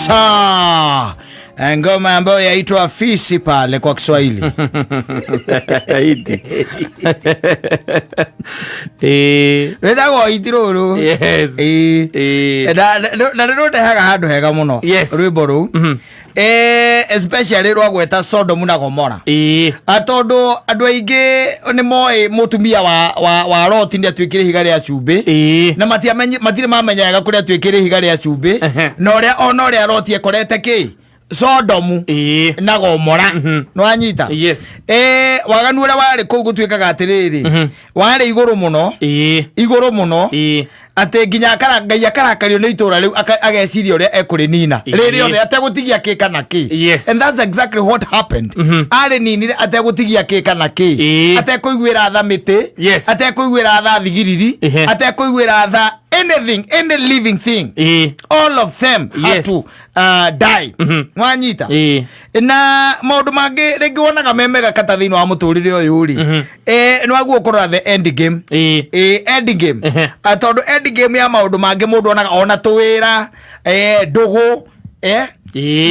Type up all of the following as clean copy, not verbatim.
Kabisa. Ngoma ambayo yaitwa Fisi pale kwa Kiswahili. Iti. Eh, Rwĩtagwo iti rũrũ. Yes. Ĩĩ. Eh, Na nĩ rũndehaga handũ hega mũno. Rwĩmbo rũu. Especially rwagweta Sodomu na Gomora. Tondũ andũ aingĩ nĩ moĩ mũtumia wa Loti nĩ atuĩkire ihiga rĩa cumbĩ. Na matirĩ mamenya wega kũrĩa atuĩkire ihiga rĩa cumbĩ. Na ũrĩa ona ũrĩa Loti ekorete kĩ Sodomu na Gomora. Nĩwanyita? Yes. Waganu ũrĩa warĩ kũu gũtuĩkaga atĩrĩrĩ, warĩ igũrũ mũno, igũrũ mũno, atĩ nginya Ngai akarakario nĩ itũra rĩu, ageciria ũrĩa ekũrĩnina rĩ rĩothe ategũtigia kĩ kana kĩ. And that's exactly what happened. Arĩninire ategũtigia kĩ kana kĩ, atekũiguĩra tha mĩtĩ, atekũiguĩra tha thigiriri, atekũiguĩra tha anything, any living thing. All of them had to die. Nwanyita? Na maũndũ mangĩ rĩngĩ wonaga me mega kata thĩinĩ wa mũtũrĩre ũyũ rĩ, nĩ waguo ũkũrora the end game. End game. Tondũ end game ya maũndũ mangĩ mũndũ onaga ona tũwĩra, ndũgũ,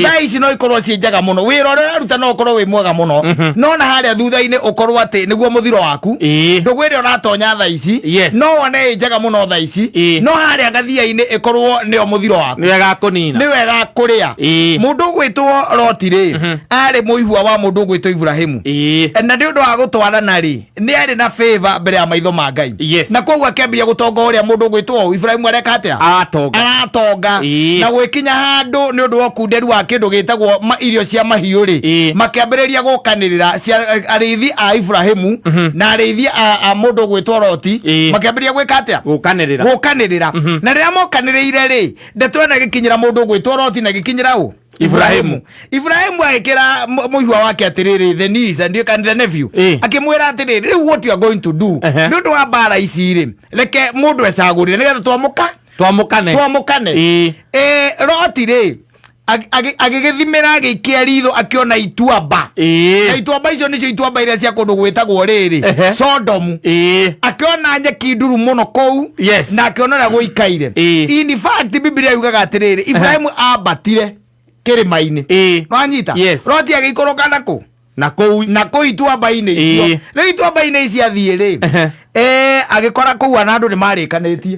thaa ici no ikorwo ciĩ njega mũno, wĩra ũrĩa ũraruta no ũkorwo wĩ mwega mũno, no na harĩa thutha-inĩ ũkorwo atĩ nĩguo mũthiro waku. Ndũgũ ĩrĩa ũratonya thaa ici, no wone ĩ njega mũno thaa ici, no harĩa gathia-inĩ ĩkorwo nĩyo mũthiro waku. Nĩ wega kũnina. Nĩ wega kũrĩa. Mũndũ ũgwĩtwo Loti rĩ, arĩ mũihua wa mũndũ ũgwĩtwo Ibrahimu. Na nĩ ũndũ wa gũtwarana rĩ, nĩ arĩ na favor mbere ya maitho ma Ngai. Na koguo akĩambia gũtonga ũrĩa mũndũ ũgwĩtwo Ibrahimu areka atĩa? Aratonga. Aratonga. Na gwĩkinya handũ nĩ ũndũ wa ũkunderu wa kĩndũ gĩtagwo irio cia mahiũ rĩ, makĩambĩrĩria gũkanĩrĩra arĩithi a Ibrahimu na arĩithi a mũndũ ũgwĩtwo Loti. Makĩambĩrĩria gwĩka atĩa? Gũkanĩrĩra. Gũkanĩrĩra. Na rĩrĩa mokanĩrĩire rĩ, ndeto ĩno ĩgĩkinyĩra mũndũ ũgwĩtwo Loti na ĩgĩkinyĩra ũ? Ibrahimu. Ibrahimu agĩkĩra mũihwa wake atĩrĩrĩ, the niece and the nephew, akĩmwĩra atĩrĩrĩ, rĩu what you are going to do, nĩ ũndũ wa mbara ici rĩ, reke mũndũ ecagũrĩre nĩgetha twamũka Twamũkane. Twamũkane. Loti rĩ, agĩgĩthimĩra, agĩikia ritho, akĩona ituamba. Na ituamba icio nĩcio ituamba iria cia kũndũ gwĩtagwo rĩrĩ, Sodomu. Akĩona nyeki nduru mũno kũu. Na akĩona ũrĩa gũikaire. In fact, Biblia yugaga atĩrĩrĩ, Ibrahimu ambatire kĩrĩma-inĩ. Nwanyita? Yes. Loti agĩikũrũka na kũ? Na kũu. Na kũu ituamba-inĩ icio. Rĩu ituamba-inĩ ici athiĩ rĩ, agĩkora kũu ana andũ nĩ marĩkanĩtie.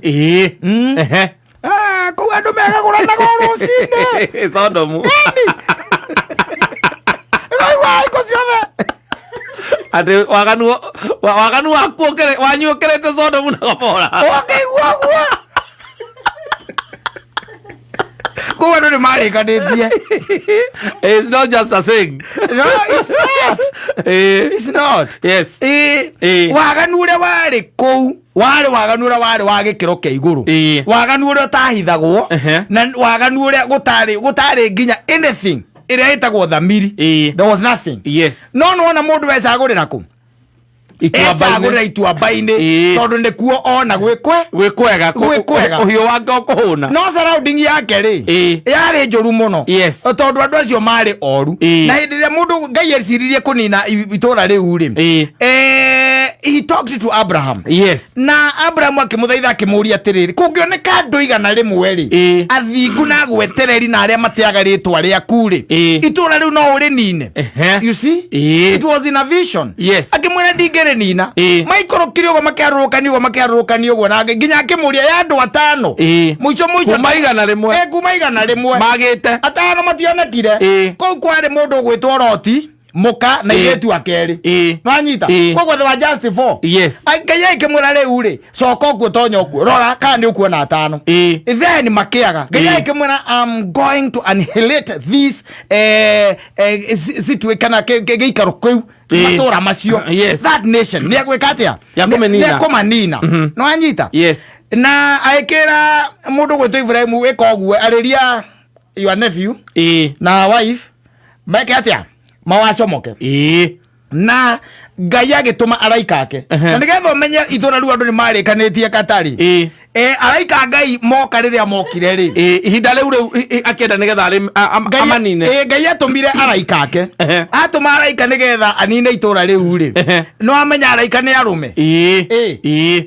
Kũu andũ megagũranaga o rũcinĩ. Sodomu. Nĩwaigua hingo ciothe. Atĩ waganu waku wanyu ũkĩrĩte Sodomu na Gomora. Ũkĩigua ũguo. Kũu andũ nĩ marĩkanĩtie. It's not just a thing. No, it's not. It's not. Waganu ũrĩa warĩ kũu warĩ waganu ũrĩa warĩ wa gĩkĩro kĩa igũrũ. Waganu ũrĩa ũtahithagwo, na waganu ũrĩa gũtarĩ nginya anything ĩrĩa ĩtagwo thamiri. There was nothing. No nĩwona mũndũ ecagũrĩra kũ? Ituamba-inĩ. Ecagũrĩra ituamba-inĩ, tondũ nĩkuo ona gwĩkwe Gwĩ kwega. Gwĩ kwega. Ũhiũ wake ũkũhũna. No surrounding yake rĩ, yarĩ njũru mũno, tondũ andũ acio marĩ oru. Na hĩndĩ ĩrĩa mũndũ Ngai eciririe kũnina itũra rĩu rĩ, he talked to Abraham. Na Abraham akĩmũthaitha, akĩmũria atĩrĩrĩ, kũngĩoneka andũ 100 rĩ, athingu na agwetereri na arĩa mateaga rĩtwa rĩaku rĩ, itũra rĩu no ũrĩnine? You see? It was in a vision. Akĩmwĩra ndingĩrĩnina. Maikũrũkire ũguo, makĩarũrũkania ũguo, makĩarũrũkania ũguo, na nginya akĩmũria ya andũ atano. Mũico mũico Kuma 100. Kuma 100. Magĩte. Atano mationekire. Kũu kwarĩ mũndũ ũgwĩtwo Loti, mũka na irĩtu akerĩ. Nwanyita? Koguo they were just four. Ngai agĩkĩmwĩra rĩu rĩ, coka ũkuo, tonya ũkuo, rora kana nĩ ũkuona atano. Then makĩaga. Ngai agĩkĩmwĩra, I'm going to annihilate this kana gĩikaro kĩu, matũra macio, that nation. Nĩ egwĩka atĩa? Nĩ ekũmĩnina. Nĩ ekũmanina. Nĩwanyita? Yes. Na agĩkĩra mũndũ gwĩtwo Ibrahimu, ĩka ũguo, arĩria your nephew na wife meke atĩa, mawacomoke. Na Ngai agĩtũma araika ake. Na nĩgetha ũmenye itũra rĩu andũ nĩ marĩkanĩtie katarĩ. Araika Ngai moka rĩrĩa mokire rĩ, Ihinda rĩu rĩu akĩenda nĩgetha amanine. Ngai atũmire araika ake. Atũma araika nĩgetha anine itũra rĩu rĩ, no amenya araika nĩ arũme.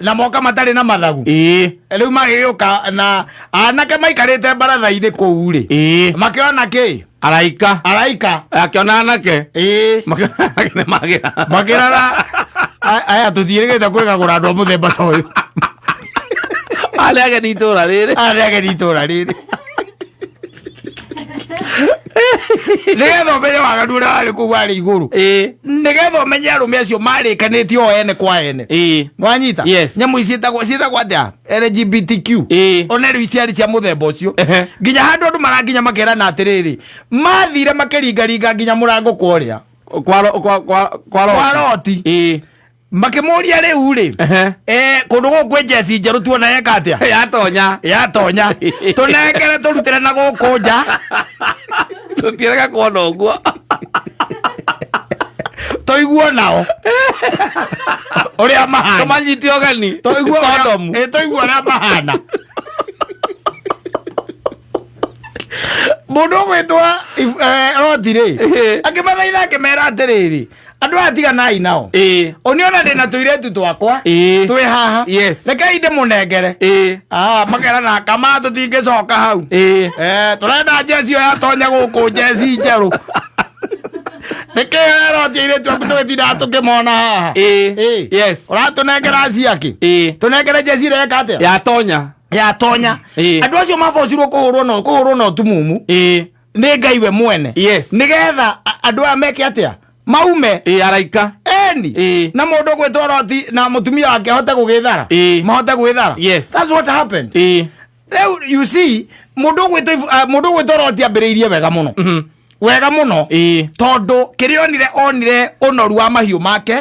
Na moka matarĩ na mathagu. Rĩu magĩgĩũka na anake maikarĩte baratha-inĩ kũu rĩ, makĩona kĩ? Araika. Araika. Akĩona anake. Makĩona anake nĩ magĩra. Makĩrora aya tũtiĩrĩgĩte kwĩgagũra andũ a mũthemba ta ũyũ. Arĩa ageni itũra rĩrĩ. Arĩa ageni itũra rĩrĩ. Nĩgetha ũmenye waganu ũrĩa warĩ kũu warĩ igũrũ, nĩgetha ũmenye arũme acio marĩkanĩtie o ene kwa ene. Wanyita? Yes. Nyamũ ici ciĩtagwo atĩa? LGBTQ. One rĩu ciarĩ cia mũthemba ũcio. Nginya handũ andũ marakinya makerana atĩrĩrĩ, mathire makĩringaringa nginya mũrango kwa ũrĩa Kwa kwa Loti. Makĩmũria rĩu rĩ, kũndũ gũkũ kwĩ njeci njerũ tuona yeka atĩa? Yatonya. Yatonya, tũnengere tũrutĩre na gũkũ nja. Tũtiarega kuona ũguo. Tũiguo nao ũrĩa mahana. Tũmanyite ũgeni. Tũiguo Kondomu. Tũiguo ũrĩa mahana. Mũndũ ũgwĩtwo Loti rĩ, akĩmathaitha akĩmera atĩrĩrĩ, andũ aya tiganai nao. Ũniona ndĩna tũirĩtu twakwa twĩ haha. Rekei ndĩmũnengere. Ah, makerana kama tũtingĩcoka hau. Tũrenda njeci ĩyo yatonya gũkũ, njeci njerũ. Nĩkĩo Loti airĩtu aku tũgĩtindaga tũkĩmona haha. Ũratũnengera ciakĩ? Tũnengere njeci ĩrĩa ĩka atĩa? Yatonya. Yatonya. Andũ acio mabocirwo kũhũrwo na ũtumumu nĩ Ngai we mwene. Nĩgetha andũ aya meke atĩa? Maume. Araika. Eni. Na mũndũ ũgwĩtwo Loti na mũtumia wake ahote gũgĩthara. Mahote gwĩthara. That's what happened. Rĩu you see, mũndũ ũgwĩtwo Loti ambĩrĩirie wega mũno. Wega mũno. Tondũ kĩrĩa onire, onire ũnoru wa mahiũ make.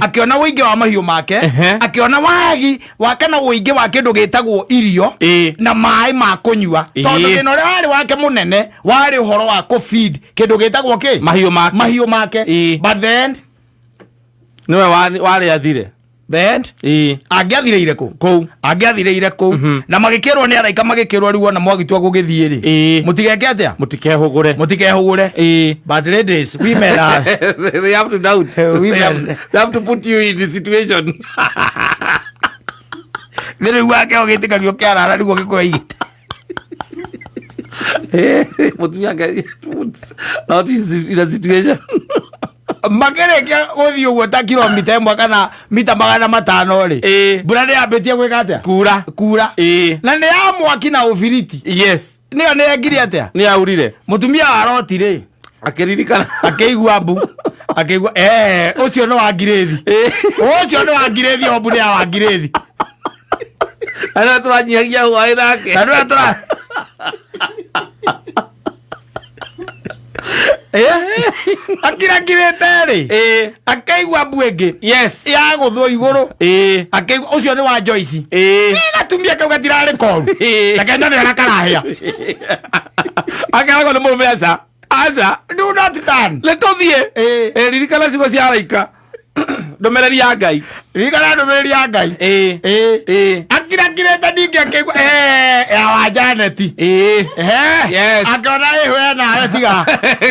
Akĩona ũingĩ wa mahiũ make. Akĩona wagi wa kana ũingĩ wa kĩndũ gĩtagwo irio na maĩ ma kũnyua. Tondũ thĩna ũrĩa warĩ wake mũnene warĩ ũhoro wa kũ-feed kĩndũ gĩtagwo kĩ? Mahiũ make. Mahiũ make. But then Nĩwe warĩ athire. Then angĩathirĩire kũ? Kũu. Angĩathirĩire kũu. Na magĩkĩrwo nĩ araika, magĩkĩrwo rĩu ona mwagitua gũgĩthiĩ rĩ, mũtigeke atĩa? Mũtikehũgũre. Mũtikehũgũre. But ladies, women are They have to doubt. Women. They have to put you in the situation. Nĩ rĩu wake ũgĩtĩkagio kĩarara nĩguo gĩkũya igĩte. Mũtumia ake not in a situation. Makĩrĩkia gũthiĩ ũguo ta kilomita 1 kana mita 500 rĩ, mbura nĩ yambĩtie gwĩka atĩa? Kura. Kura. Na nĩ ya mwaki na ũbiriti. Nĩyo nĩ yekire atĩa? Nĩ yaurire. Mũtumia wa Loti rĩ, Akĩririkana. Akĩigua mbu, akĩigua ũcio nĩ wa ngirĩthi, ũcio nĩ wa ngirĩthi, o mbu nĩ ya wa ngirĩthi. Arĩa tũranyihagia hwaĩ nake. Na nĩwe tũra akirakirĩte rĩ, akaigua mbu ĩngĩ ya gũthwo igũrũ. Akĩigua ũcio nĩ wa Joyce. Gatumia kau gatirarĩ koru. Reke nyone ũrĩa karahĩa. Akeragwo nĩ mũrũme, aca aca. Do not turn. Nĩ tũthiĩ. Ririkana ciugo cia araika, ndũmĩrĩri ya Ngai. Ririkana ndũmĩrĩri ya Ngai. Akirakirĩte ningĩ akĩigua ya wa Janeti. Akĩona ĩhwe nawe tiga.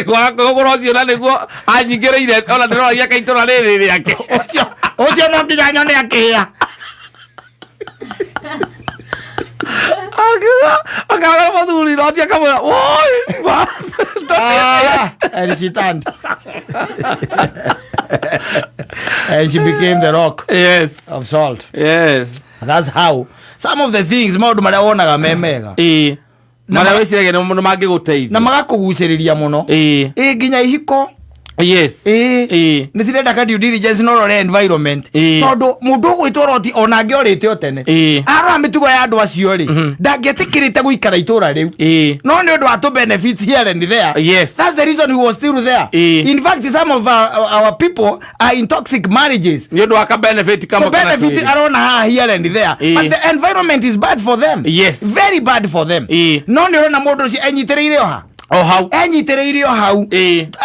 Gwakũgũra ũcio na nĩguo anyingĩrĩire ona ndĩroragia kaitũra rĩrĩ rĩake. Ũcio no nginya nyone akĩhĩa. Akiuga akagara mũthuri Loti akamwĩra woi ma. Ah, and she turned and she became the rock of salt. That's how some of the things, maũndũ marĩa wonaga me mega Marĩa wĩciragia nĩ mangĩgũteithia na magakũgucĩrĩria mũno, ĩ nginya ihiko nĩ cirenda ka due diligence no rore environment. Tondũ mũndũ ũgwĩtwo Loti ona angĩorĩte o tene, arora mĩtugo ya andũ acio rĩ, ndangĩetĩkĩrĩte gũikara itũra rĩu. No nĩ ũndũ wa tũ benefits here and there, that's the reason he was still there. In fact, some of our people are in toxic marriages nĩ ũndũ wa ka benefit kamwe to kana benefit kĩrĩ. arona haha here and there, but the environment is bad for them, very bad for them. No nĩ ũrona mũndũ ũcio enyitĩrĩire o ha? O hau. Enyitĩrĩire o hau.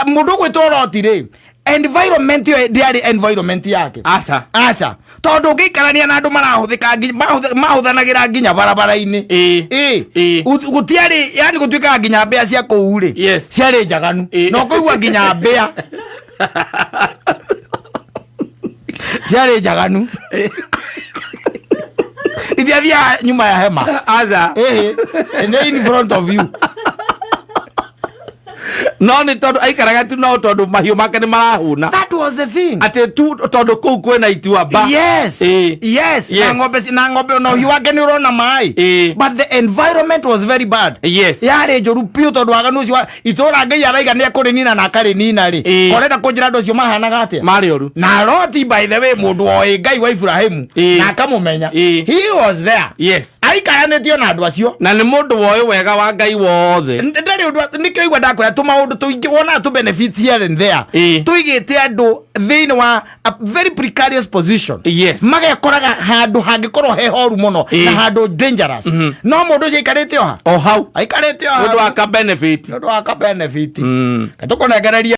Mũndũ ũgwĩtwo Loti rĩ, Environment ĩyo ndĩarĩ environment yake. Aca. Aca, tondũ ũngĩikarania na andũ marahũthĩka mahũthanagĩra nginya barabara-inĩ. Ĩĩ. Ĩĩ. Gũtiarĩ, yani gũtuĩkaga nginya mbĩa cia kũu rĩ, ciarĩ njaganu. Na ũkũigua nginya mbĩa ciarĩ njaganu, itiathiaga nyuma ya hema. Aca. Ĩĩ, nĩ in front of you. No nĩ tondũ aikaraga tu, no tondũ mahiũ make nĩ marahũna. That was the thing. Atĩ tu tondũ kũu kwĩna ituamba. Yes. Yes. Na ng'ombe na ng'ombe na ũhiũ wake nĩ ũrona maĩ. But the environment was very bad. Yarĩ njũru biũ, tondũ waganu ũcio wa itũra Ngai araiga nĩ ekũrĩnina na akarĩnina rĩ. Korenda kũnjĩra andũ acio mahanaga atĩa? Marĩ oru. Na Loti, by the way, mũndũ oĩ Ngai wa Ibrahimu na akamũmenya, he was there, aikaranĩtio na andũ acio. Na nĩ mũndũ woĩ wega wa Ngai wothe. Ndarĩ ũndũ nĩkĩo igua ndakwĩra tũmaũndũ tũingĩ wonaga tũ benefits here and there tũigĩte andũ thĩinĩ wa a very precarious position, magekoraga handũ hangĩkorwo he horu mũno na handũ dangerous, no mũndũ ũcio aikarĩte o ha? O hau. Aikarĩte o Nĩ ũndũ hau. wa ka benefit. Nĩ ũndũ wa ka benefit. Tũkũnengereria.